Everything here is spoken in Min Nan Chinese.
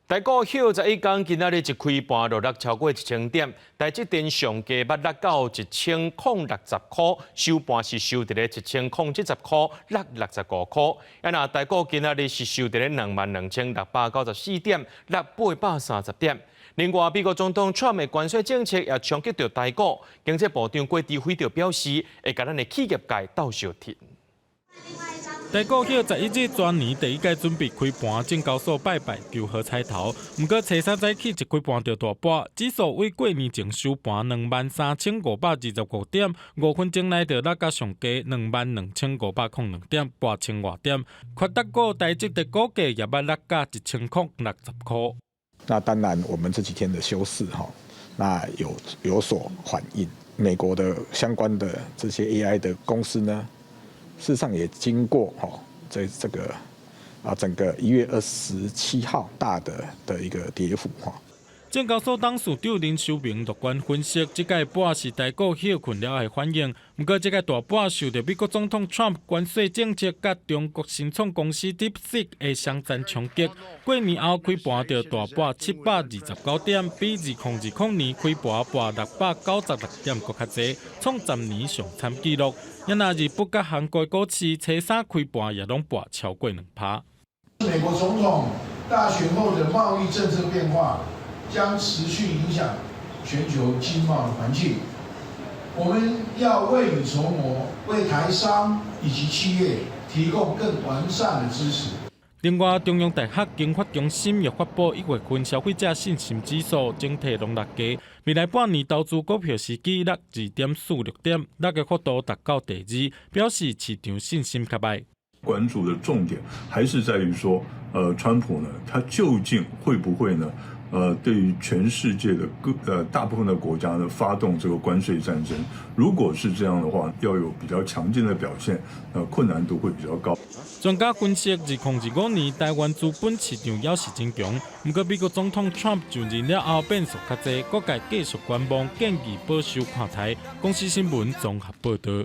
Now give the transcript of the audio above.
台股歇11工，今仔日一開盤就落超過1000點，台積電上低捌落到1060塊，收盤是收佇咧1070塊，落65塊。啊，若台股今仔日是收佇咧22,694點，落830點。另外，美國總統川普的關稅政策也衝擊著台股，經濟部長郭台輝就表示，會共咱的企業界鬥相挺。台股歇11日全年第一改準備開盤，證交所拜拜求好彩頭。毋過初三早起一開盤就大跌，指數為過年前收盤23,525點，5分鐘內就落甲上低22,502點，跌千外點。權值股台積電股價也捌落甲1060塊。那當然，我們這幾天的休市哈，那有所反應。美國的相關的這些 AI 的公司呢，事實上也經過哈，這這個啊整個1月27號大的一個跌幅哈。證交所董事長林修明樂觀分析，這改跌是台股歇睏了的反應。毋過，這改大跌受著美國總統 Trump 關稅政策佮中國新創公司 DeepSeek 的雙層衝擊。過年後開盤就大跌729點，比2020年開盤跌696點閣較濟，創10年上慘紀錄。若日本佮韓國股市初三開盤也攏跌超過2%。美國總統大選後的貿易政策變化，將持續影響全球經貿的環境。我們要未雨綢繆，為台商以及企業提供更完善的支持。另外，中央大學經發中心又發布1月份消費者信心指數，整體攏落低。未來半年投資股票時機落2.46點，落的幅度達到第二，表示市場信心較䆀。關注的重點還是在於說，川普呢，他究竟會不會呢？對於全世界的各大部分的國家呢，發動這個關稅戰爭？如果是這樣的話，要有比較強勁的表現，困難度會比較高。專家分析，2025年台灣資本市場猶是真強，毋過美國總統 Trump 就任了後變數較濟，各界繼續觀望，建議保守看待。公視新聞綜合報導。